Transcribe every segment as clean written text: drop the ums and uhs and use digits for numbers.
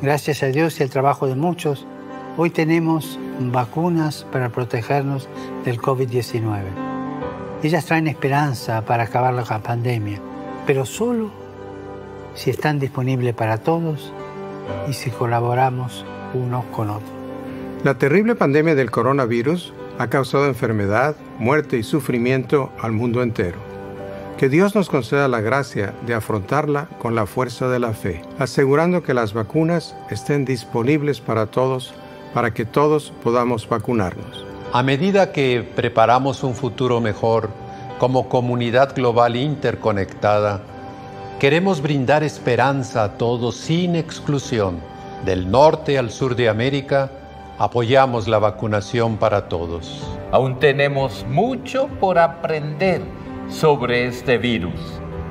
Gracias a Dios y al trabajo de muchos, hoy tenemos vacunas para protegernos del COVID-19. Ellas traen esperanza para acabar la pandemia, pero solo si están disponibles para todos y si colaboramos unos con otros. La terrible pandemia del coronavirus ha causado enfermedad, muerte y sufrimiento al mundo entero. Que Dios nos conceda la gracia de afrontarla con la fuerza de la fe, asegurando que las vacunas estén disponibles para todos, para que todos podamos vacunarnos. A medida que preparamos un futuro mejor como comunidad global interconectada, queremos brindar esperanza a todos sin exclusión. Del norte al sur de América, apoyamos la vacunación para todos. Aún tenemos mucho por aprender sobre este virus,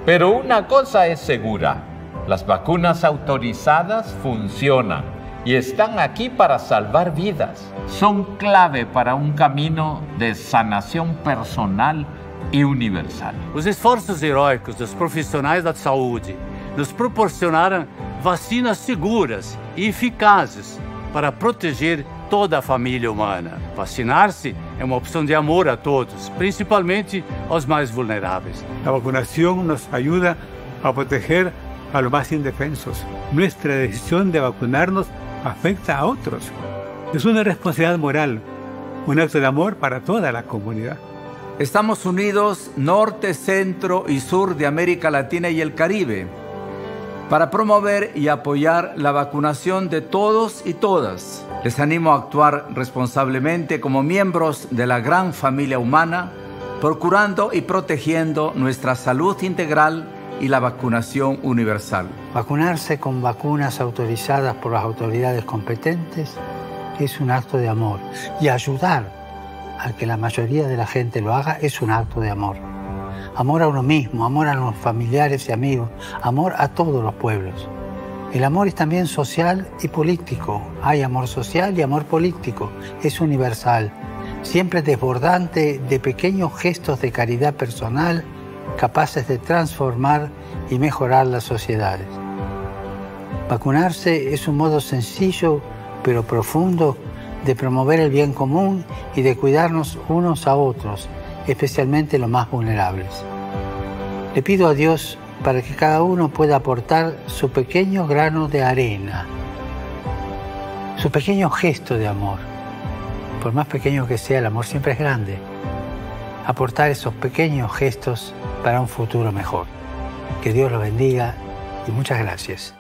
pero una cosa es segura: las vacunas autorizadas funcionan y están aquí para salvar vidas. Son clave para un camino de sanación personal y universal. Os esforços heróicos dos profissionais da saúde nos proporcionaram vacinas seguras e eficazes para proteger toda a família humana. Vacinar-se é uma opção de amor a todos, principalmente aos mais vulneráveis. La vacunación nos ayuda a proteger a los más indefensos. Nuestra decisión de vacunarnos afecta a otros. Es una responsabilidad moral, un acto de amor para toda la comunidad. Estamos unidos norte, centro y sur de América Latina y el Caribe para promover y apoyar la vacunación de todos y todas. Les animo a actuar responsablemente como miembros de la gran familia humana, procurando y protegiendo nuestra salud integral y la vacunación universal. Vacunarse con vacunas autorizadas por las autoridades competentes es un acto de amor, y ayudar a que la mayoría de la gente lo haga es un acto de amor. Amor a uno mismo, amor a los familiares y amigos, amor a todos los pueblos. El amor es también social y político. Hay amor social y amor político. Es universal, siempre desbordante de pequeños gestos de caridad personal capaces de transformar y mejorar las sociedades. Vacunarse es un modo sencillo pero profundo de promover el bien común y de cuidarnos unos a otros, especialmente los más vulnerables. Le pido a Dios para que cada uno pueda aportar su pequeño grano de arena, su pequeño gesto de amor. Por más pequeño que sea, el amor siempre es grande. Aportar esos pequeños gestos para un futuro mejor. Que Dios los bendiga y muchas gracias.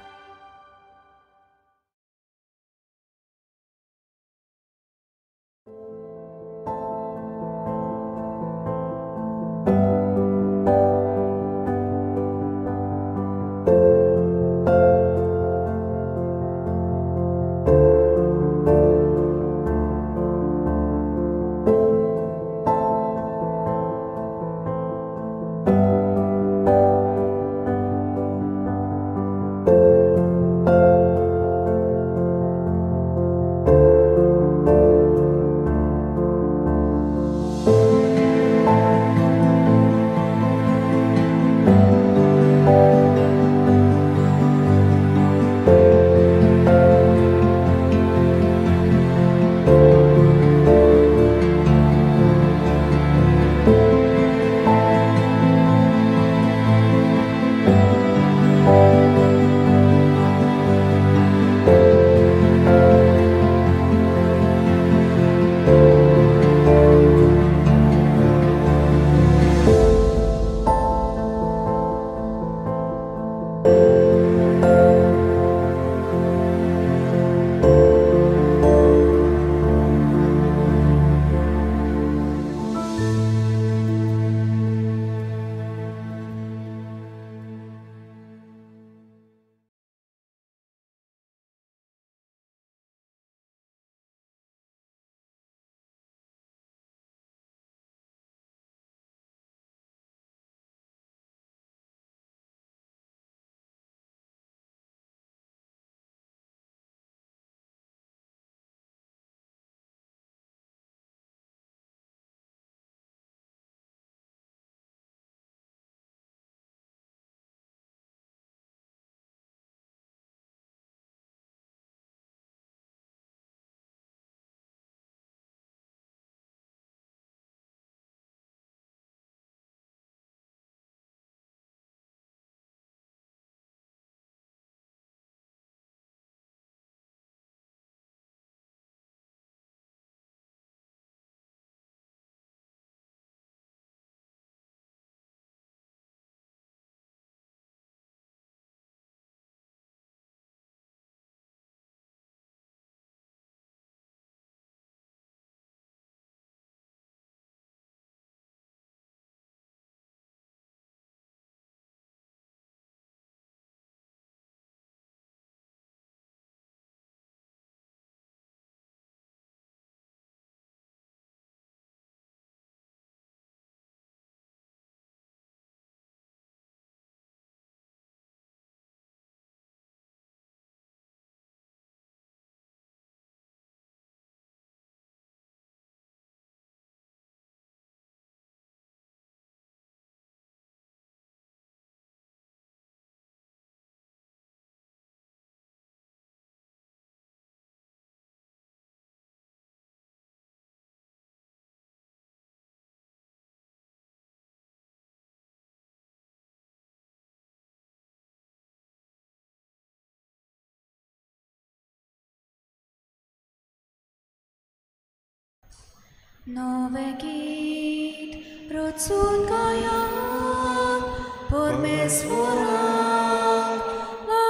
नवें गीत रचून गायात परमेश्वराक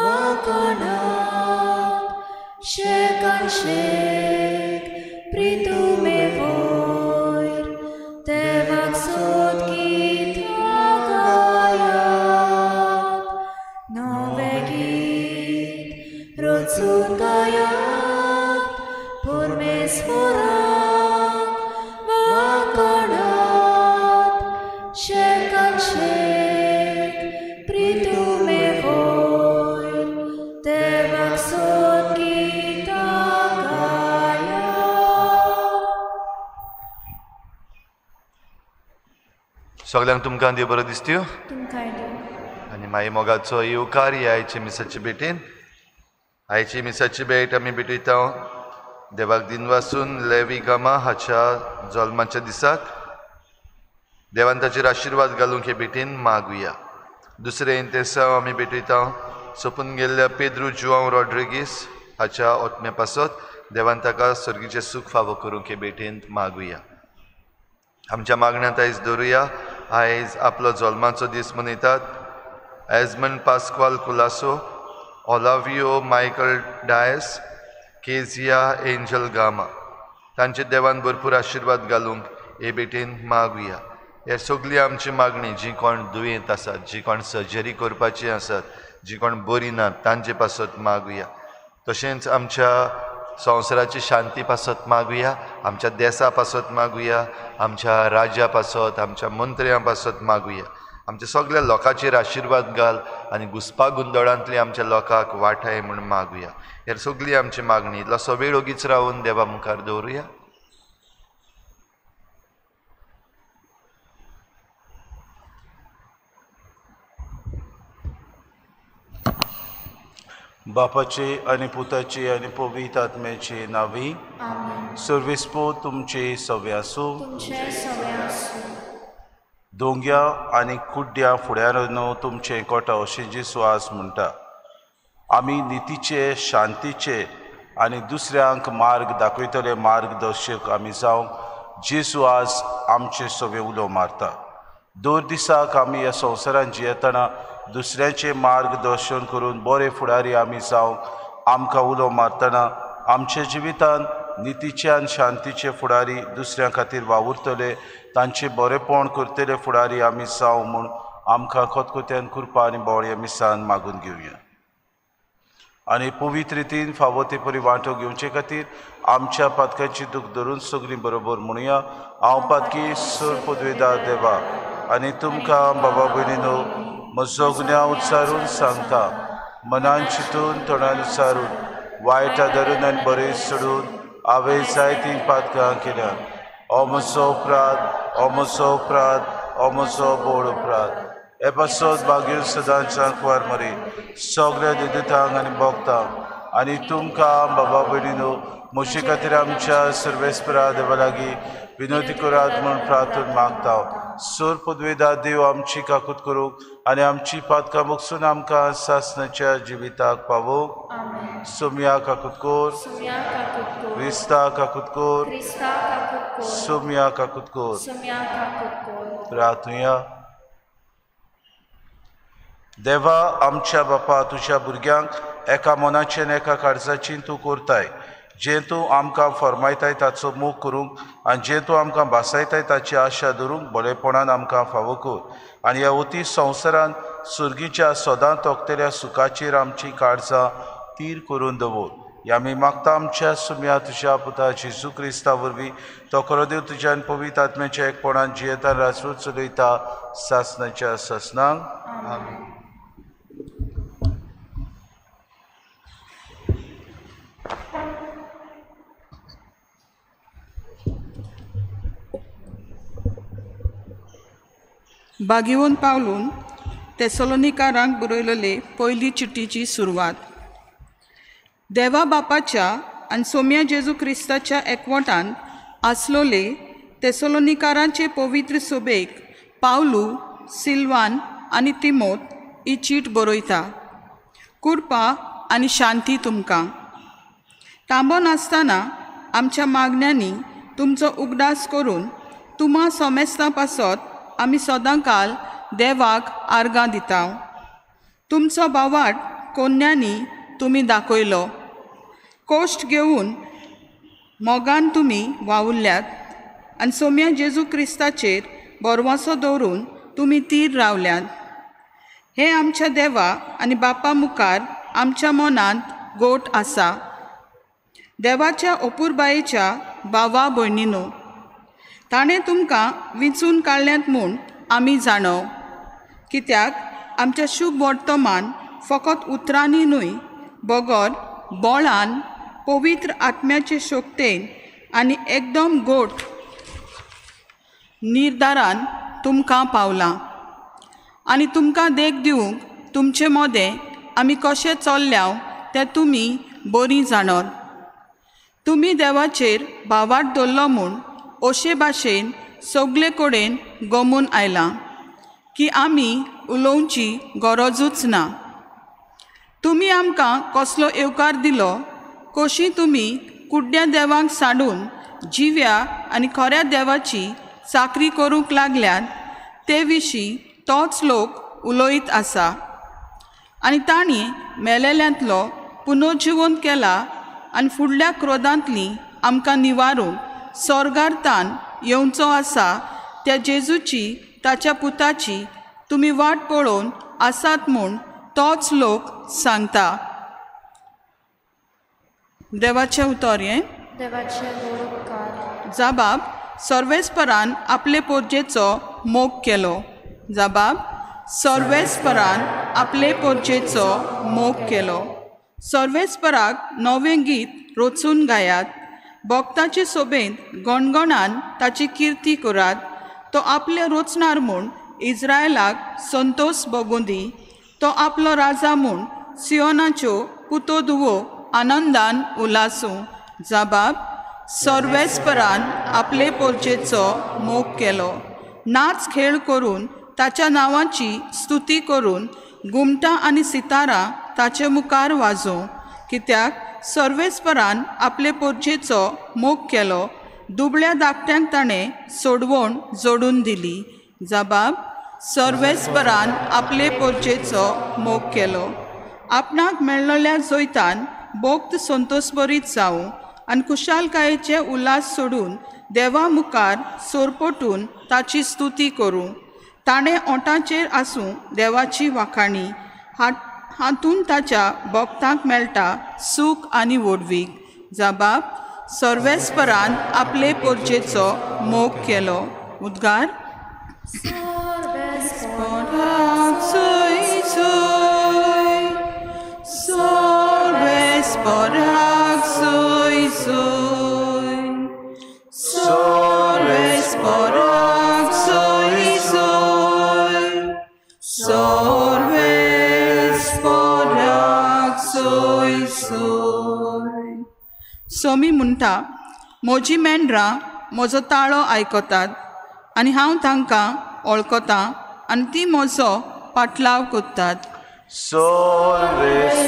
वाखाणात, शेकान शेक प्रितुमे वयर देवाक सोद गीतां गायात. नवें गीत रचून गायात परमेश्वराक वाखाणात, शेकान शेक प्रितुमे वयर देवाक सोद गीतां गायात. सगळ्यांक तुमकां देव बरो दिसत्यो तुमकांय देव. आनी माई मोगाचो येवकार ह्या आयचे मिसाचे भेटेन. आयची मिसाची भेट आमी भेटयता देवाक दिनवासून लेवी गामा हाच्या जल्माच्या दिसाक देवान ताचेर आशिर्वाद घालूंक हे भेटेन मागुया. दुसरें इंतेसांव आमी भेटयता सोंपून गेल्ल्या पेद्रू जुआंव रॉड्रिगीस हाच्या ओतम्या पासत देवान ताका सर्गीचें सूख फावो करूंक हे भेटेन मागुया. आमच्या मागण्यांत आयज दवरुया. आयज आपलो जल्माचो दीस मनयतात Esmond Pascual Colaco, Olavio Michael Dias, Kezia Angel Gama. तांचे देवान भरपूर आशिर्वाद घालूंक हे भेटेन मागुया. हे सगळी आमची मागणी जी कोण दुयेंत आसात, जी कोण सर्जरी करपाची आसात, जी कोण बरी नात तांचे पासत मागुया. तशेंच आमच्या संवसाराची शांती पासत मागुया, आमच्या देसा पासत मागुया, आमच्या राज्या पासत, आमच्या मंत्र्यां पासत मागुया. आमच्या सगळ्या लोकांचेर आशिर्वाद घाल आनी घुसपा गोंदळांतली आमच्या लोकांक वाठाय म्हूण मागुया. हे सगळी आमची मागणी इतलोसो वेळ ओगीच रावन देवा मुखार दवरुया. बापाचे आनी पुताचे आनी पवित्र आत्म्याचे नांवी. आमेन. सर्वेस्पो तुमचे सवे आसूं. तुमचे सवे आसूं. दोंग्या आनी कुड्ड्या फुड्यार न्हू तुमचें कोटा अशें जेजू आज म्हणटा. आमी नितीचे, शांतीचे आनी दुसऱ्यांक मार्ग दाखयतले मार्गदर्शक आमी जावंक जेजू आज आमचे सवे उलो मारता. दर दिसाक आमी ह्या संवसारांत जियेतना दुसऱ्यांचें मार्गदर्शन करून बरे फुडारी आमी जावंक आमकां उलो मारतना आमच्या जिवितांत नितीचे आनी शांतीचे फुडारी दुसऱ्यां खातीर वावुरतले, तांचे बरेपण करतले फुडारी आमी जावं म्हूण आमकां खतखत्यान कृपा आनी बोळ्या मिसान मागून घेवया. आनी पवित्र रितीन फावो ते परी वांटो घेवचे खातीर आमच्या पातकांची दूख धरून सगळीं बरोबर म्हणुया. हांव पातकी सर पदवेदार देवा आनी तुमकां बाबा भयणीनो म्हजो गुन्यांव उच्चारून सांगता. मनान चिंतून तोंडान उच्चारून वायट धरून आनी बरें सोडून हांवें जायतीं पातकां केल्यात. हो म्हजो अपराध, हो म्हजो अपराध, हो म्हजो बोड अपराध. हे पासत बागेर सदांच्या कुवार मरे सगळ्या दिदतांक आनी भोगतांक आनी तुमकां बाबा भयणीनो म्हजे खातीर आमच्या सर्वेस्परा देवा लागीं विनवती करात म्हूण प्रार्थना मागता. सोर पदवेदार देव आमची काकूत करूंक आनी आमची पातकां मोगसून आमकां सासणाच्या जिविताक पावोवंक. सोम्या काकूत कोर, क्रिस्ता काकूत कोर, सोम्या काकूत कोर. प्रार्थुया. देवा आमच्या बापा, तुज्या भुरग्यांक एका मनाचें एका काळजाचें तूं करताय. जें तूं आमकां फर्मायताय ताचो मोग करूंक आनी जें तूं आमकां भासायताय ताची आशा धरूंक बरेपणान आमकां फावो कर. आनी ह्या अती संवसारांत सुर्गीच्या सदां तोखतल्या सुखाचेर आमची काळजां तीर करून दवर. ह्या आमी मागता आमच्या सुम्या तुज्या पुता जेजू क्रिस्ता वरवीं. तो खरो देव तुज्या आनी पवित्र आत्म्याच्या एकपणान जियेता राजवट चलयता सासणाच्या सासणांक. आमेन. बागेवन पावलून तेसलोनिकारांक बरयलेले पयली चिटीची सुरवात. देवा बापाच्या आनी सोम्या जेजू क्रिस्ताच्या एकवटान आसलोले तेसलोनिकारांचे पवित्र सभेक पावलू, सिल्वान आनी तिमोत ही चीट बरयता. कृपा आनी शांती तुमकां. तांबो नासतना आमच्या मागण्यांनी तुमचो उगडास करून तुमा सोमेस्तां पासत आमी सदांकाल देवाक आर्गां दिता. तुमचो बावाट कोन्यांनी तुमी दाखयलो, कोश्ट घेवन मोगान तुमी वावुरल्यात आनी सोम्या जेजू क्रिस्ताचेर बरवासो दवरून तुमी तीर रावल्यात. हें आमच्या देवा आनी बापा मुखार आमच्या मनांत गोट आसा. देवाच्या अपुरबायेच्या भावा भयणीनो, ताणें तुमकां विंचून काडल्यात म्हूण आमी जाणव, कित्याक आमच्या शुभ वर्तमान फकत उतरांनी न्हय बगर बोळान, पवित्र आत्म्याचे शक्तेन आनी एकदम गोट निर्धारान तुमकां पावलां. आनी तुमकां देख दिवंक तुमचे मदें आमी कशें चल्ल्याव तें तुमी बरीं जाणत. तुमी देवाचेर भावार्थ दवरलो म्हूण अशे भाशेन सगळे कडेन गमून आयलां की आमी उलोवची गरजूच ना. तुमी आमकां कसलो येवकार दिलो, कशी तुमी कुड्ड्या देवांक सांडून जिव्या आनी खऱ्या देवाची चाकरी करूंक लागल्यात ते विशीं तोच लोक उलयत आसा. आनी तांणी मेलेल्यांतलो पुनर्जिवन केला आनी फुडल्या क्रोधांतली आमकां निवारूंक स्वर्गार तान येवचो आसा त्या जेजूची, ताच्या पुताची तुमी वाट पळोवन आसात म्हूण तोच लोक सांगता. देवाचें उतर हें. देवाचें जाबाब सर्वेस्परान आपले पोरजेचो मोग केलो. जाबाब सर्वेस्परान आपले पोरजेचो मोग केलो. सर्वेस्पराक नवें गीत रचून गायात, भक्ताचे सोबेंत गणगणान ताची किर्ती करात. तो आपले रचणार म्हूण इस्रायलाक संतोष भोगूं दी. तो आपलो राजा म्हूण सियोनाच्यो पुतो धुवो आनंदान उल्हासूं. जाबाब सर्वेस्परान आपले पोरजेचो मोग केलो. नाच खेळ करून ताच्या नांवाची स्तुती करून घुमटां आनी सितारां ताचे मुखार वाजोवं, कित्याक सर्वेस्परान आपले पोरजेचो मोग केलो. दुबळ्या धाकट्यांक ताणें सोडवण जोडून दिली. जबाब सर्वेस्परान आपले पोरजेचो मोग केलो. आपणाक मेळ्ळल्या जैतान भोक्त संतोषभरीत जावं आनी खुशालकायेचे उल्हास सोडून देवा मुखार सोरपटून ताची स्तुती करूं. ताणें ओंठाचेर आसूं देवाची वाखाणी, हातून ताच्या भक्तांक मेळटा सूख आनी व्हडवीक. जबाब सर्वेस्परान आपले पोरजेचो मोग केलो. उद्गार सर्वेस्पराक सोय सोय, सर्वेस्पराक सोय सोय, सर्वेस्पराक सोय सोय. सोमी म्हणटा, म्हजी मेंढरां म्हजो ताळो आयकतात आनी हांव तांकां वळखतां आनी ती म्हजो पाटलाव करतात. सर्वेस्पराक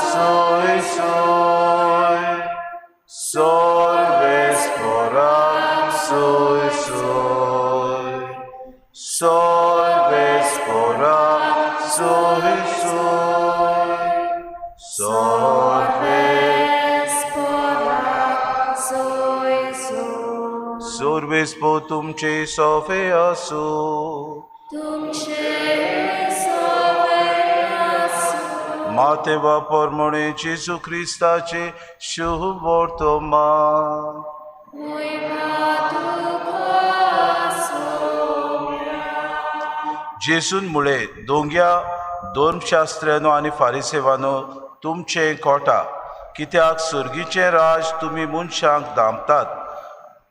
सोय सोय, सर्वेस्पराक सोय सोय, सर्वेस्पराक सोय सोय, सर्वेस्पराक सोय सोय. सर्वेस्पर तुमचे सोफे आसूं. तुमचे सोफे आसूं. माते परमणे जेजू क्रिस्ताचे शुभ वर्तमान. जेजून मुळे दोंग्या धर्मशास्त्र्यानो आनी फारिसेवानो तुमचें कोटा, कित्याक सर्गीचें राज तुमी मनशांक दामतात,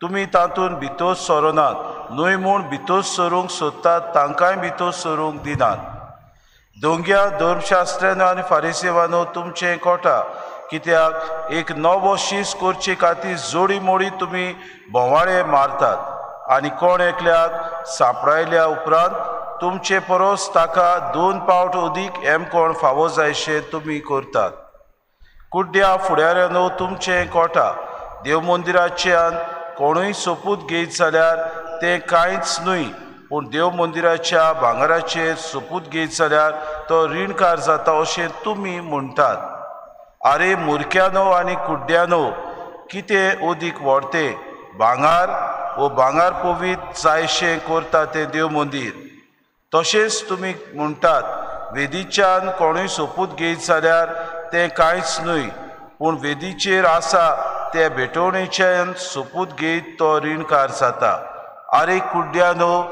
तुमी तातूंत भितर सरनात, न्हय म्हूण भितर सरूंक सोदतात तांकांय भितर सरूंक दिनात. दोंग्या धर्मशास्त्र्यानो आनी फारिसेवानो तुमचें कोटा, कित्याक एक नवो शीस करचे खातीर जोडी मोडी तुमी भोंवाळे मारतात आनी कोण एकल्याक सांपडायल्या उपरांत तुमचे परस ताका 2 पावट अदीक हेमकोण फावो जायशें तुमी करतात. कुड्ड्या फुडाऱ्यानो तुमचें कोटा, देव मंदिराच्यान कोणूय सोपूत घेयत जाल्यार तें कांयच न्हय, पूण देव मंदिराच्या भांगराचेर सोपूत घेयत जाल्यार तो रिणकार जाता अशें तुमी म्हणटात. आरे मुरक्यानो आनी कुड्ड्यानो, कितें अदीक व्हरतें, भांगर वो भांगर पवित्र जायशें करता तें देव मंदीर? तशेंच तुमी म्हणटात, वेदीच्यान कोणूय सोपूत घेयत जाल्यार तें कांयच न्हय, पूण वेदीचेर आसा ते भेटवणेच्यान सोपूत घेयत तो रिणकार जाता. आरे कुड्ड्यानो,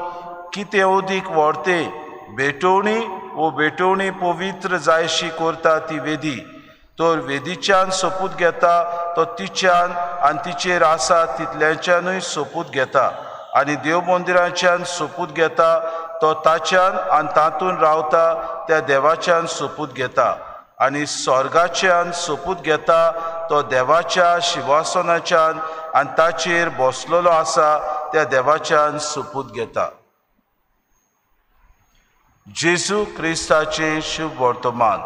कितें अदीक व्हरतें, भेटवणी वो भेटवणी पवित्र जायशी करता ती वेदी? तर वेदीच्यान सोपूत घेता तो तिच्यान आनी तिचेर आसा तितल्याच्यानूय सोपूत घेता, आनी देव मंदिराच्यान सोपूत घेता तो ताच्यान आनी तातूंत रावता त्या देवाच्यान सोपूत घेता, आनी स्वर्गाच्यान सोपूत घेता तो देवाच्या शिवासनाच्यान आनी ताचेर बसलेलो आसा त्या देवाच्यान सोपूत घेता. जेजू क्रिस्ताचें शुभ वर्तमान.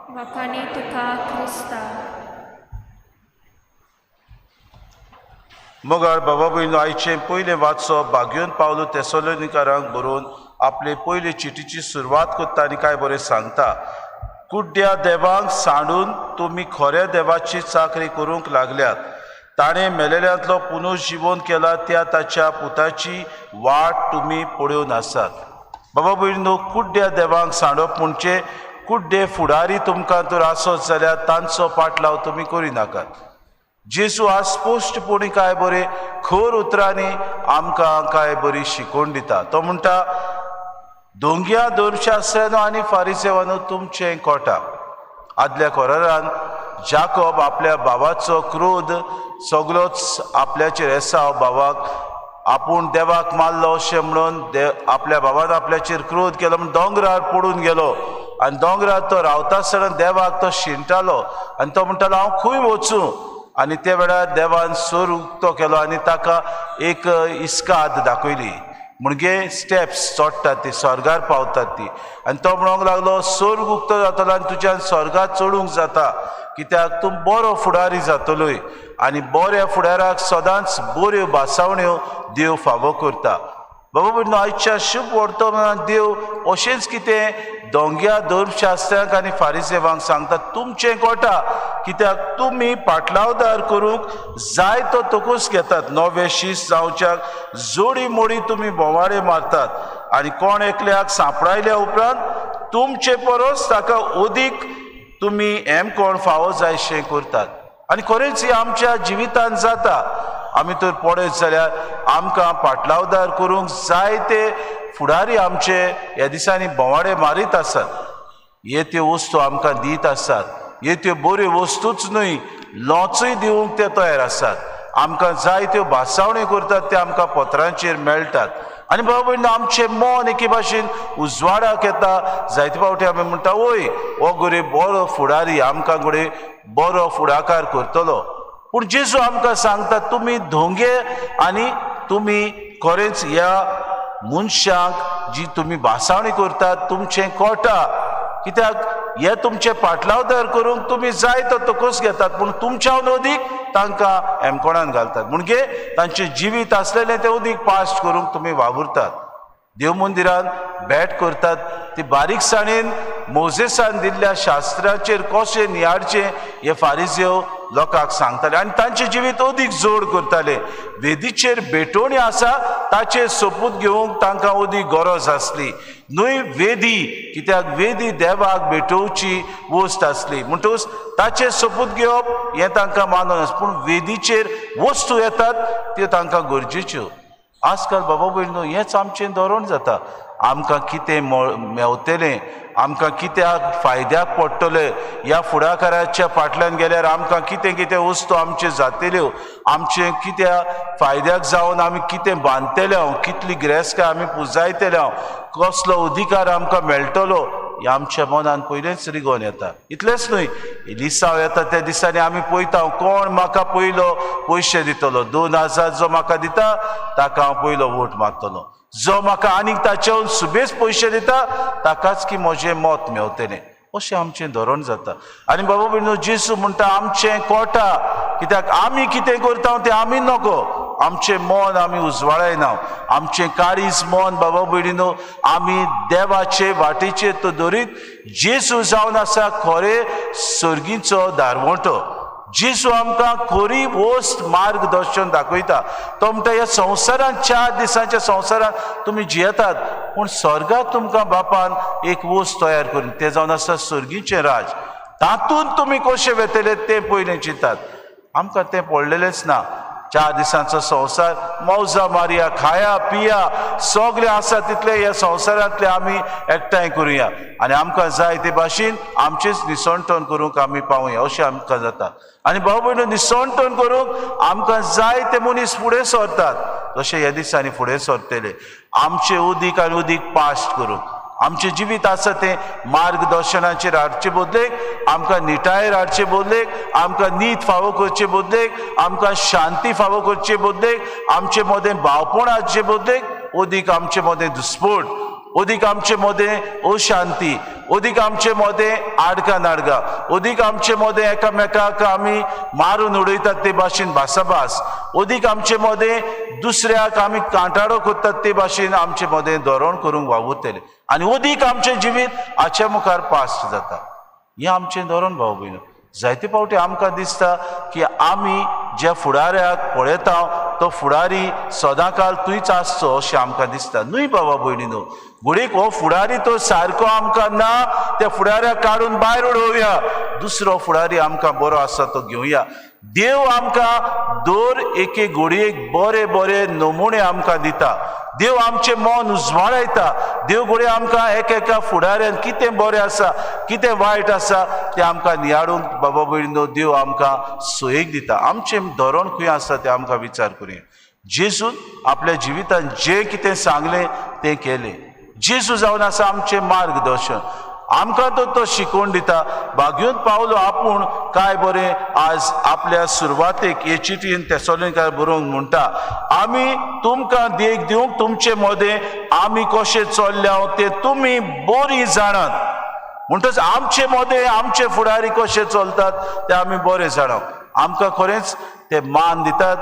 वाखाणे तुका क्रिस्ता. मगर बाबा भयणो, आयचें पयलें वाचप भाग्योन पावलो तेसलोनिकारांक बरोवन आपले पयले चिटीची सुरवात करता आनी कांय बरें सांगता. कुड्ड्या देवांक सांडून तुमी खऱ्या देवाची चाकरी करूंक लागल्यात. ताणें मेलेल्यांतलो पुनर्जिवन केला त्या ताच्या पुताची वाट तुमी पळोवन आसात. बाबा भयणो, कुड्ड्या देवांक सांडप म्हणजे कुड्डे फुडारी तुमकां तर आसत जाल्यार तांचो पाटलाव तुमी करिनाकात. जेजू आज स्पश्टपणी कांय बरें खर उतरांनी आमकां कांय बरी शिकवण दिता. तो म्हणटा, दोंग्या धर्मशास्त्र्यानो आनी फारिसेवानो तुमचें कोटा. आदल्या कोरारान जाकोब आपल्या भावाचो क्रोध सगळोच आपल्याचेर एसाव भावाक आपूण देवाक मारलो अशें म्हणून आपल्या भावान आपल्याचेर क्रोध केलो म्हूण दोंगरार पडून गेलो आनी दोंगरार तो रावता आसतना देवाक तो शिणटालो आनी तो म्हणटालो हांव खंय वचूं. आनी त्या वेळार देवान सोर उक्तो केलो आनी ताका एक इस्काद दाखयली, म्हणजे स्टेप्स चडटात ती स्वर्गार पावतात ती. आनी तो म्हणूंक लागलो स्वर्ग उक्तो जातलो आनी तुज्यान स्वर्गार चडूंक जाता, कित्याक तूं बरो फुडारी जातलोय आनी बऱ्या फुडाराक सदांच बऱ्यो भासावण्यो देव फावो करता. बाबा भयणो, आयच्या शुभ वर्तमानात देव अशेंच कितें दोंग्या धर्मशास्त्र्यांक आनी फारिसेवांक सांगता, तुमचें कोटा, कित्याक तुमी पाटलावदार करूंक जाय तो तकूस घेतात. नवे शीस जावच्याक जोडी मोडी तुमी बोवाळे मारतात आनी कोण एकल्याक सांपडायल्या उपरांत तुमचे परस ताका अदीक तुमी हेम कोण फावो जायशें करतात. आनी खरेंच हें आमच्या जिवितांत जाता. आमी तर पळयत जाल्यार आमकां पाटलावदार करूंक जायते फुडारी आमचे ह्या दिसांनी भोंवाडे मारीत आसात. हे त्यो वस्तू आमकां दीत आसात, हे त्यो बऱ्यो वस्तूच न्हय लोचूय दिवंक ते तयार आसात. आमकां जाय त्यो भासावण्यो करतात, ते आमकां पत्रांचेर मेळटात. आनी बाबा भयणो, आमचें मन एके भाशेन उजवाडाक येता. जायते फावटी आमी म्हणटा, वय हो गोरे बरो फुडारी आमकां घडये बरो फुडाकार करतलो. पूण जेजू आमकां सांगता, तुमी धोंगे आनी तुमी खरेंच ह्या मनशांक जी तुमी भासावणी करतात तुमचें कोटा, कित्याक हे तुमचे पाटलावदार करूंक तुमी जाय तो तकस घेतात, पूण तुमच्यान अदीक तांकां हेमकोणान घालतात. म्हणजे तांचें जिवीत आसलेलें तें अदीक पास्ट करूंक तुमी वावुरतात. देव मंदिरान भेट करतात ती बारीकसाणेन मोजेसान दिल्ल्या शास्त्राचेर कशें नियाळचें हे फारिजेव लोकांक सांगताले आनी तांचें जिवीत अदीक जोड करताले. वेदीचेर भेटवणी आसा ताचेर सोपूत घेवंक तांकां अदीक गरज आसली न्हय वेदी, कित्याक वेदी देवाक भेटोवची वस्त आसली म्हणटकूच ताचेर सोपूत घेवप हें तांकां मानून आसलें. पूण वेदीचेर वस्तू येतात त्यो तांकां गरजेच्यो. आजकाल बाबा भयणो, हेंच आमचें धोरण जाता. आमकां कितें मेवतलें, आमकां कित्याक फायद्याक पडटलें, ह्या फुडाकाराच्या फाटल्यान गेल्यार आमकां कितें कितें वस्तू आमच्यो जातल्यो, आमचें कित्याक फायद्याक जावन आमी कितें बांदतले हांव, कितली गिरेस्तकाय आमी पुजायतले हांव, कसलो अधिकार आमकां मेळटलो, हें आमच्या मनान पयलेंच रिगोवन येता. इतलेंच न्हय, लिसांव येता त्या दिसांनी आमी पळयता कोण म्हाका पयलो पयशे दितलो, 2000 जो म्हाका दिता ताका हांव पयलो वोट मारतलो, जो म्हाका आनीक ताचेवन सुबेज पयशे दिता ताकाच की म्हजें मत मेवतलें, अशें आमचें धोरण जाता. आनी बाबा भयणो, जेजू म्हणटा आमचें कोटा, कित्याक आमी कितें करता तें आमी नको, आमचें मन आमी उजवाडायना, आमचें काळीज मन बाबा भयणीनो आमी देवाचे वाटेचेर तो दरीत. जेजू जावन आसा खरें सर्गीचो दारवंटो. जेजू आमकां खरी वस्त मार्गदर्शन दाखयता. तो म्हणटा ह्या संवसारांत 4 दिसांच्या संवसारांत तुमी जियेतात, पूण स्वर्गात तुमकां बापान एक वस्त तयार करून तें जावन आसा सर्गीचें राज. तातूंत तुमी कशें वेतले तें पयलें चिंतात. आमकां तें पडलेलेंच ना. 4 दिसांचो संवसार मौजा मारया, खाया पिया, सगळें आसा तितलें ह्या संवसारांतलें आमी एकठांय करुया आनी आमकां जाय ते भाशेन आमचेच निसणटण करूंक आमी पावया अशें आमकां जाता. आनी भाव भयणो निसणटण करूंक आमकां जाय ते मनीस फुडें सरतात, तशें ह्या दिसांनी फुडें सरतले. आमचें उदीक आनी उदीक पास्ट करूंक आमचें जिवीत आसा तें मार्गदर्शनाचेर हाडचे बदलेक, आमकां निटायेर हाडचे बदलेक, आमकां नीत फावो करचे बदलेक, आमकां शांती फावो करचे बदलेक, आमचे मदें भावपण हाडचे बदलेक अदीक आमचे मदें दुस्पोट, अदीक आमचे मदें अशांती, अदीक आमचे मदें आडकां नाडगां, अदीक आमचे मदें एकामेकाक आमी मारून उडयतात ते भाशेन भासाभास, अदीक आमचे मदें दुसऱ्याक आमी कांटाळो करतात ते भाशेन आमचे मदें धोरण करूंक वावुरतले आनी अदीक आमचें जिवीत हाच्या मुखार पास्ट जाता. हें आमचें धोरण भाव भयणो. जायते फावटी आमकां दिसता की आमी ज्या फुडाऱ्याक पळयता तो फुडारी सदांकाल थंयच आसचो अशें आमकां दिसता. न्हय बाबा भयणीनो, घडयेक हो फुडारी तो सारको आमकां ना, त्या फुडाऱ्याक काडून भायर उडोवया, दुसरो फुडारी आमकां बरो आसा तो घेवया. देव आमकां दर एके घडयेक बरे बरे नमुने आमकां दिता. देव आमचें मन उजवाडायता. देव घडये आमकां एक एका फुडाऱ्यान कितें बरें आसा कितें वायट आसा तें आमकां नियाळूंक बाबा भयणीनो देव आमकां सोयीक दिता. आमचें धोरण खंय आसा तें आमकां विचार करुया. जेजून आपल्या जिवितान जें कितें सांगलें तें केलें. जेजू जावन आसा आमचें मार्गदर्शन. आमकां तो शिकोवन दिता. भाग्योन पावलो आपूण काय बरें आज आपल्या सुरवातेक हे चिटयेन तेसोलीकार बरोवंक म्हणटा, आमी तुमकां देख दिवंक तुमचे मदें आमी कशें चल्ल्या तें तुमी बरी जाणात. म्हणटच आमचे मदें आमचे फुडारी कशे चलतात ते आमी बरे जाणात. आमकां खरेंच ते मान दितात.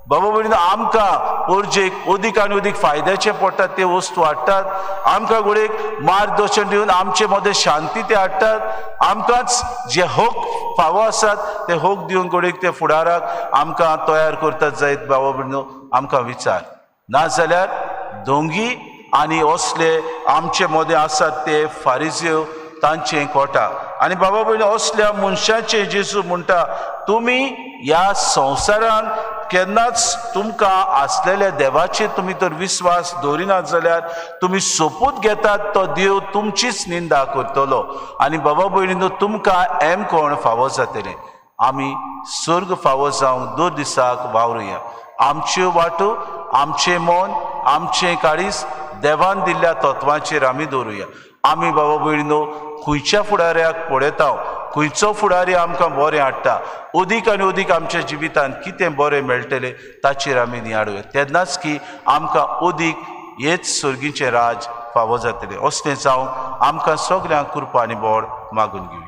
बाबा भयणीनो, आमकां पोरजेक अदीक आनी अदीक फायद्याचें पडटात ते वस्तू हाडटात. आमकां घडयेक मार्गदर्शन दिवन आमचे मदें शांती ते हाडटात. आमकांच जे हक फावो आसात ते हक दिवन घडयेक ते फुडाराक आमकां तयार करतात जायत. बाबा भयणीनो, आमकां विचार नाजाल्यार दोंगी आनी असले आमचे मदें आसात ते फारिजेव तांचें कोटा. आनी बाबा भयणीनो, असल्या मनशाचें जेजू म्हणटा, तुमी ह्या संवसारान केन्नाच तुमकां आसलेल्या देवाचेर तुमी तर विस्वास दवरिनात जाल्यार तुमी सोपूत घेतात तो देव तुमचीच निंदा करतलो. आनी बाबा भयणीनो, तुमकां एम कोण फावो जातलें. आमी स्वर्ग फावो जावंक दर दिसाक वावरुया. आमच्यो वाटो, आमचें मन, आमचें काळीज देवान दिल्ल्या तत्वांचेर आमी दवरुया. आमी बाबा भयणीनो खंयच्या फुडाऱ्याक पळयता, खंयचो फुडारी आमकां बरें हाडटा, अदीक आनी अदीक आमच्या जिवितांत कितें बरें मेळटलें ताचेर आमी नियाळुया. तेन्नाच की आमकां अदीक हेच सर्गीचें राज फावो जातलें. असलें जावंक आमकां सगल्यांक कृपा आनी बोड मागून घेवया.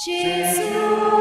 Gesù.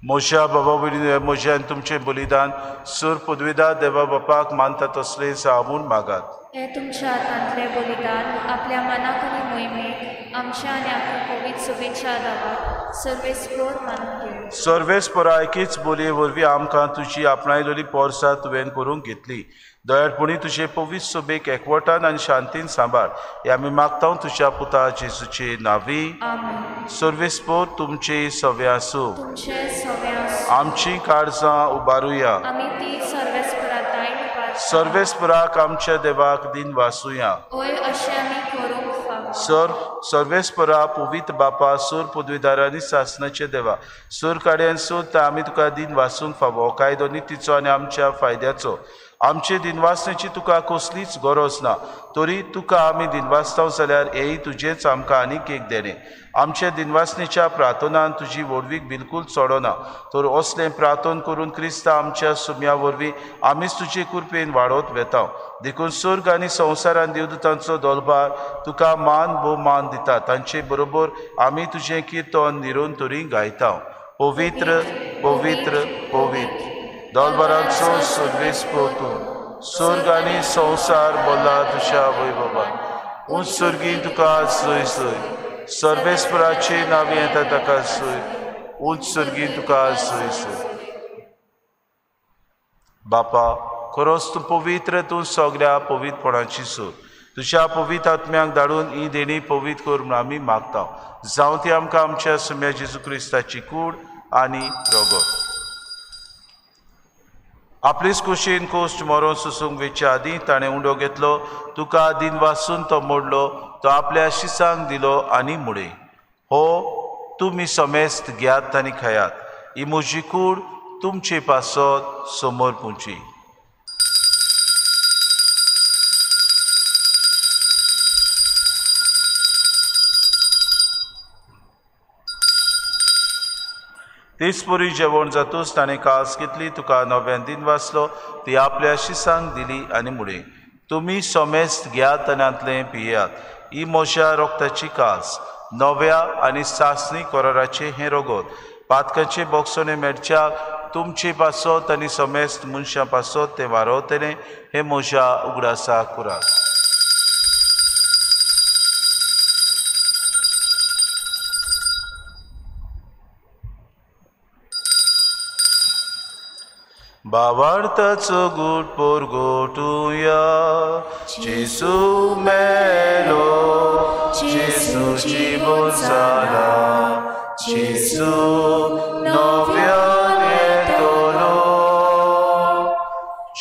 म्हज्या बाबा भयणीनो, म्हजें आनी तुमचें बलिदान सूर पदवीदार देवा बापाक मानता तसलें जावं म्हूण मागात. हें तुमच्या हातांतलें बलिदान आपल्या मनाक आनी मोहिमेक आमच्या आनी आपल्या पवित्र शुभेच्छा दावाक सर्वेस्पोर मानून घेवं. सर्वेस्पोरा एकेच बोलये वरवीं आमकां तुजी आपणायलोली पोरसां तुवें करूंक घेतली. दयाळपणी तुजे पवित्र सभेक एकवटान आनी शांतीन सांबाळ हें आमी मागता तुज्या पुता जेजूचे नांवी. सर्वेस्पोर तुमचे सवे आसूं. आमची काळजां उबारुया. सर्वेस्पोराक आमच्या देवाक दिन वासुया. सर्वेस्पोरा पवित्र बापा, सूर पदवीदार आनी सासनाचे देवा, सूर काड्यान सोद आमी तुका दिन वासूंक फावो. कायदो नितीचो आनी आमच्या फायद्याचो. आमचे दिनवासण्याची तुका कसलीच गरज ना, तरी तुका आमी दिनवासताव जाल्यार हेय तुजेंच आमकां आनीक एक देणें. आमच्या दिनवासणेच्या प्रार्थनान तुजी व्हडवीक बिलकूल चडना, तर असलें प्रार्थन करून क्रिस्ता आमच्या सुम्या वरवीं आमीच तुजे कृपेन वाडत वेता. देखून स्वर्ग आनी संवसारान देवदूतांचो दोलभार तुका मान भोवमान दिता. तांचे बरोबर आमी तुजें किर्तन निरंतरी गायता. पवित्र पवित्र पवित्र दोलभाराचो सर्वेस्पोर तूं, स्वर्ग आनी संवसार बोला तुज्या वैभवान. उंच स्वर्गी तुका सोय सोय, सर्वेस्पराचे नांव येता ताका सोय, उंच स्वर्गी तुका सोय सोय. बापा, खरोच तूं पवित्र, तूं सगळ्या पवित्रपणाची सोय. तुज्या पवित्र आत्म्याक धाडून ही देणी पवित्र कर म्हूण आमी मागता. जावं ती आमकां आमच्या सुम्या जेजू क्रिस्ताची कूड आनी रगत. आपलीच कुशीन कोश्ट मरोन सोसूंक वेच्या आदीं ताणें उंडो घेतलो, तुका दिन वासून तो मोडलो, तो आपल्या शिसांक दिलो आनी मुडे, हो तुमी समेस्त घेयात आनी खायात, ही म्हजी कूड तुमचे पासत समोर पुंची. तेच परी जेवण जातूच ताणें कास घेतली, तुका नव्यान दिन वाचलो, ती आपल्या शिसांक दिली आनी मुडे, तुमी समेस्त घेयात आनी हांतलें पियात, ही म्हज्या रोगताची कास, नव्या आनी सासणी कराराचें हें रगत, पातकांचे बोगसणे मेळच्याक तुमचे पासत आनी समेस्त मनशां पासत तें वारवतलें, हें म्हज्या उगडासाक करात. भावार्थाचो गूट परगटुया. जेजू मेलो, जेजू जिवो जाला, जेजू नव्यान येतलो.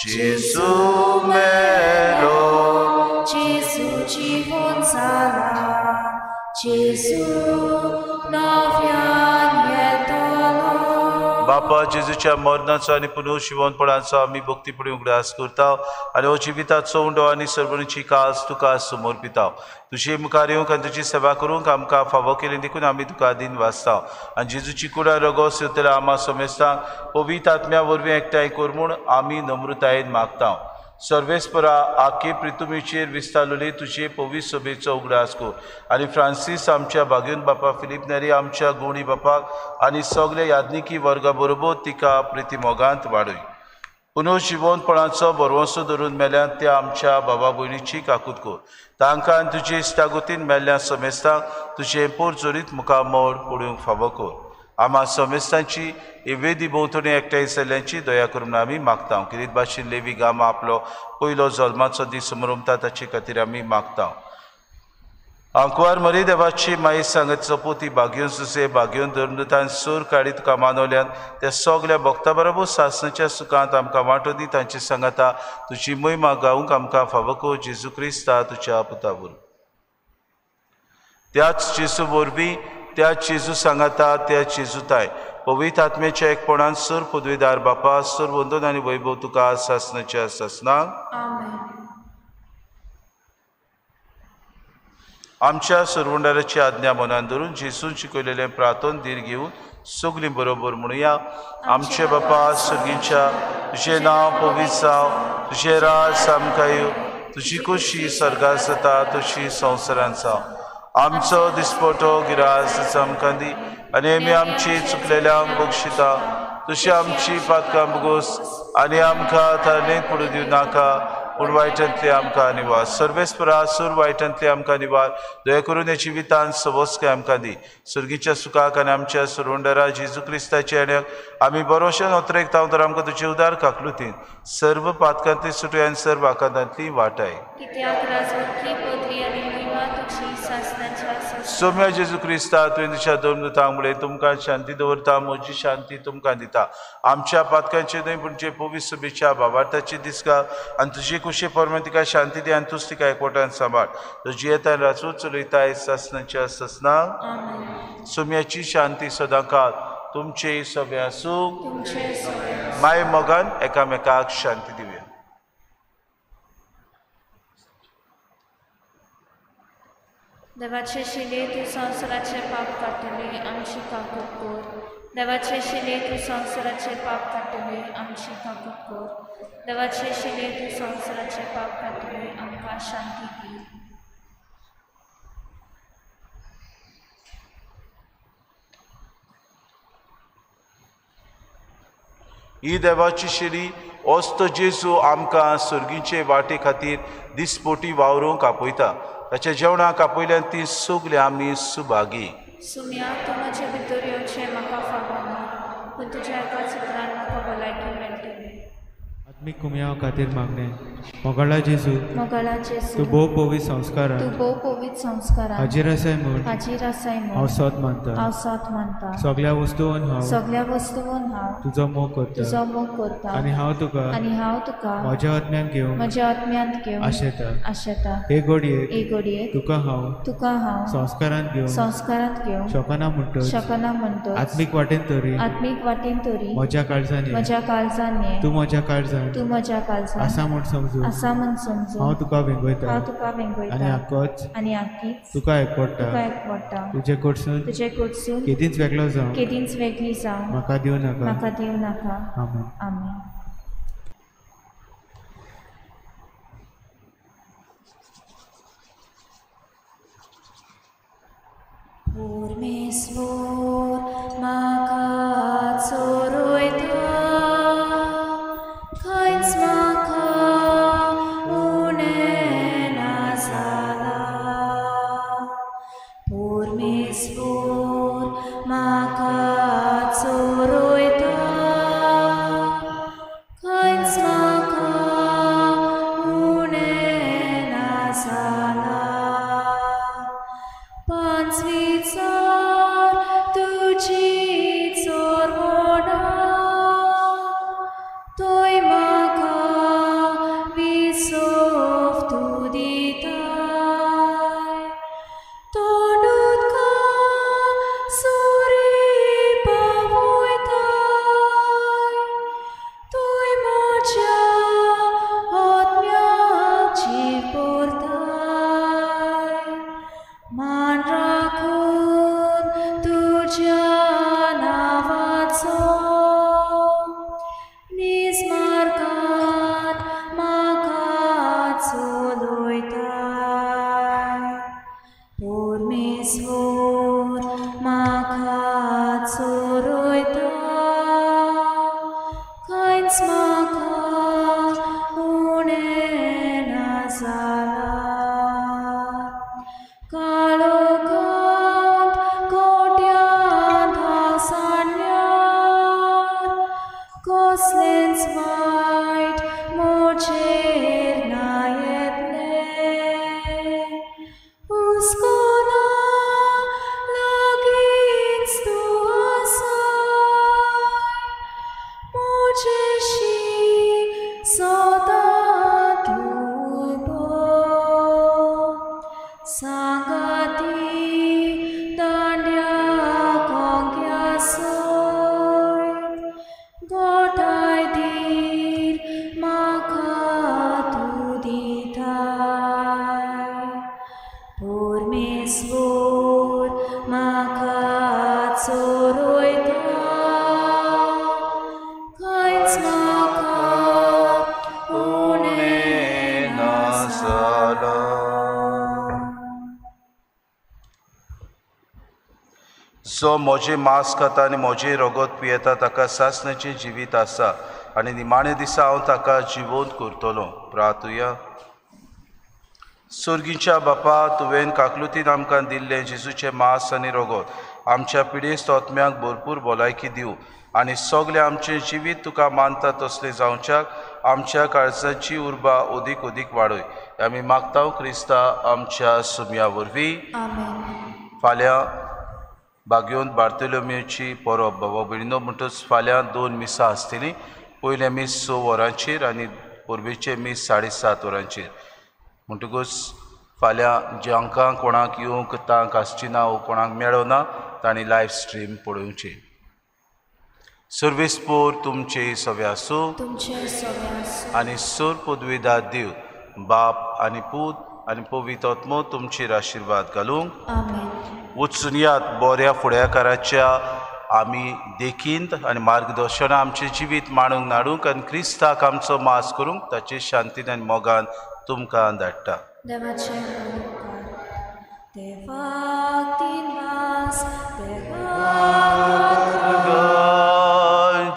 जेजू मेलो, जेजू जिवो जाला, जेजू नव्यान येतलो. बापा, जेजूच्या मरणाचो आनी पुनर्जिवनपणाचो आमी भक्तीपणी उगडास करता आनी हो जिविताचो उंडो आनी सर्वणीची कास तुका समर्पिता. तुजे मुखार येवंक आनी तुजी सेवा करूंक आमकां फावो केली देखून आमी तुका दिन वाचता. आनी जेजूची कुडा रगो सेवतल्या आमा समेस्तांक पवित्र आत्म्या वरवीं एकठांय कर म्हूण आमी नम्रतायेन मागता. सर्वेस्परा आखे प्रितुमीचेर विस्तारलेली तुजे पवित्र सभेचो उगडास कर आनी फ्रांसीस आमच्या भाग्योन बापा, फिलीप नेरी आमच्या गुणी बापाक आनी सगळे याज्ञिकी वर्गा बरोबर तिका प्रितीमोगांत वाडय. पुनर्जिवनपणाचो भरवंसो धरून मेल्यात त्या आमच्या बाबा भयणीची काकूत कर. तांकां आनी तुजे इश्टागतीन मेल्ल्या समेस्तांक तुजें पोरजोरीत मुखामळ पळोवंक फावो कर. आमा समेस्तांची ही वेदी भोंवतणी एकठांय जाल्ल्यांची दया करून आमी मागता. किरीत भाशेन लेवी गामा आपलो पयलो जल्माचो दीस समरमता ताचे खातीर आमी मागता. आंकवार मरी देवाची माई सांगत सपोती भाग्योन सुसे भाग्योन धर्मदूतान सूर काडी तुका मानवल्यान त्या सगल्या भक्ता बरोबर सासणाच्या सुखांत आमकां वांटो दी. तांचे सांगाता तुजी मोहिमा गावंक आमकां फावो कर. जेजू क्रिस्ता तुज्या पुता वरवीं. त्याच जेजू वरवीं, त्या जेजू सांगाता, त्या जेजूताय पवित्र आत्म्याच्या एकपणान सूर पदवीदार बापा, सूर वंदन आनी वैभव तुका सासणाच्या सासणाक. आमच्या सुरवंडाराची आज्ञा मनान धरून जेजून शिकयलेलें प्रार्थन धीर घेवन सगळीं बरोबर म्हणुया. आमचे बापा सर्गीच्या, तुजें नांव पवित्र जावं, तुजें राज आमकां येवं, तुजी खोशी सर्गार जाता तशी संवसारांत जावं. आमचो दिसपटो गिरास आमकां दी आनी आमी आमची चुकलेल्यांक बक्षिता तशी आमची पातकां बगोस आनी आमकां तारणेंत पडूं दिवं नाका पूण वायटांतली आमकां निवार. सर्वेस्परा सूर वायटांतली आमकां निवार. दया करून ह्या जिवितांत सवस्काय आमकां दी. सुर्गीच्या सुखाक आनी आमच्या सुरवंडरा जेजू क्रिस्ताच्या येण्याक आमी बरोशेन ओतरेकता तर आमकां तुजे उदार काकलुतीन सर्व पातकांतली सुटूय आनी सर्व आकांतांतली वाटाय. सोम्या जेजू क्रिस्ता तुवें तुज्या दोन दुतांक म्हणलें तुमकां शांती दवरता म्हजी शांती तुमकां दिता. आमच्या पातकांचे न्हय पूण जे पवित्र सभेच्या भावार्थाची दिसका आनी तुजी कुशी प्रमाण तिका शांती दी आनी तूच तिका एकवटान सांबाळ. तुजी येता राजू चलयताय सासनाच्या ससना. सोम्याची शांती सदांकाळ तुमचे सगळे आसूं. माय मोगान एकामेकाक शांती दिवया. देवाचे शिले तूं संवसाराचें पाप काडटले आमची काकूट कर. देवाचे शिले तूं संवसाराचें पाप काडटले आमची काकूट कर. देवाचे शिले तूं संवसाराचें पाप काडटले आमकां शांती दी. ही देवाची शिली ओस्त जेजू आमकां सर्गीचे वाटे खातीर दिसपोटी वावरूंक आपयता. ताच्या जेवणाक आपयल्यान ती सगळीं आमी सुभागी. सुम्या तूं म्हजे भितर येवचें म्हाका फावना पूण तुज्या एकाच उतरान म्हाका भलायकी मेळटली. आत्मीक कुमयाव खातीर मागणें. मोगाळा जेजू, मोगाळा जेजू, तूं भोव पवित्र संस्कारान, तूं भोव पवित्र संस्कारान हाजीर आसाय म्हूण, हाजीर आसाय म्हूण हांव सोद मानता, हांव सोद मानता. सगळ्या वस्तून हांव, सगळ्या वस्तून हांव तुजो मोग करता, तुजो मोग करता. आनी हांव तुका, आनी हांव तुका म्हज्या आत्म्यान घेवन, म्हज्या आत्म्यांत घेवन आशेता, आशेता. हे घडयेक, हे घडयेक तुका हांव, तुका हांव संस्कारांत घेवन, संस्कारांत घेवन शकना म्हणटच, शकना म्हणटच आत्मीक वाटेन तरी, आत्मीक वाटेन तरी म्हज्या काळजान, म्हज्या काळजान तूं म्हज्या काळजान, तूं म्हज्या काळजान आसा म्हूण समजून, आसा म्हूण समजून हांव तुका वेंगयता, हांव तुका वेंगयता. आनी आकोच, आनी आकीच तुका एकवटा, तुका एकवटा. तुजे कडसून, तुजे कडसून केदींच वेगळो जावं, केदींच वेगळी जावं म्हाका दिवं नाका, म्हाका दिवं नाका. आमेन. आमेन. परमेश्वर म्हाका चोरयता खंयच म्हाका उणें ना जालां. परमेश्वर म्हाका चोरयता खंयच म्हाका उणें ना जालां. पांचवीचार तुजी चोरवणां तूंय म्हाका विसव तूं दिताय. तोंड उदका सुरी पावयताय तूंय म्हज्या आत्म्याक जीव भरताय. मान राखून तुज्या नांवाचो नीज मार्गान म्हाका चलयताय. परमेश्वर म्हाका चोरयता खंयच म्हाका उणें ना जालां. काळोखांत कोट्यांत हांव सांडल्यार कसलेंच वायट म्हजेर ना येतलें. हुस्को ना लागींच तूं आसाय म्हजेशी सदां तूं उबो. सांगाती दांड्या कोंग्या सयत गोठाय धीर म्हाका तूं दिताय. परमेश्वर म्हाका चोरयता खंयच म्हाका उणें ना जालां. जो म्हजें मांस खाता आनी म्हजें रगत पियेता ताका सासणाचें जिवीत आसा आनी निमाणे दिसा हांव ताका जिवंत करतलो. प्रार्थुया. सर्गीच्या बापा, तुवें काकलुतीन आमकां दिल्लें जेजूचें मांस आनी रगत आमच्या पिडेस्त आत्म्यांक भरपूर भलायकी दिवं आनी सगळें आमचें जिवीत तुका मानता तसलें जावच्याक आमच्या काळजाची उर्बा अदीक अदीक वाडय. आमी मागता क्रिस्ता आमच्या सुम्या वरवीं. फाल्यां बागयोन बार्तोलोमेची परब बाबा भयणीनो, म्हणटच फाल्यां 2 मिसां आसतलीं. पयलें मीस 6 वरांचेर आनी परबेचें मीस 7:30 वरांचेर. म्हणटकूच फाल्यां जांकां कोणाक येवंक तांक आसची ना वो कोणाक मेळना तांणी लायव्ह स्ट्रीम पळोवची. सर्वेस पोर तुमचे सवे आसूं आनी सोर पदवीदार देव बाप आनी पूत आनी पवित्र आत्मो तुमचेर आशिर्वाद घालूंक. वचून यात बऱ्या फुडाकाराच्या आमी देखींत आनी मार्गदर्शना आमचें जिवीत मांडूंक नाडूंक आनी क्रिस्ताक आमचो मास करूंक ताचे शांतीन आनी मोगान तुमकां धाडटा.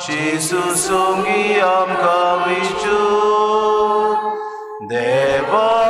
जेजू सोंगी आमकां विचूर देवा.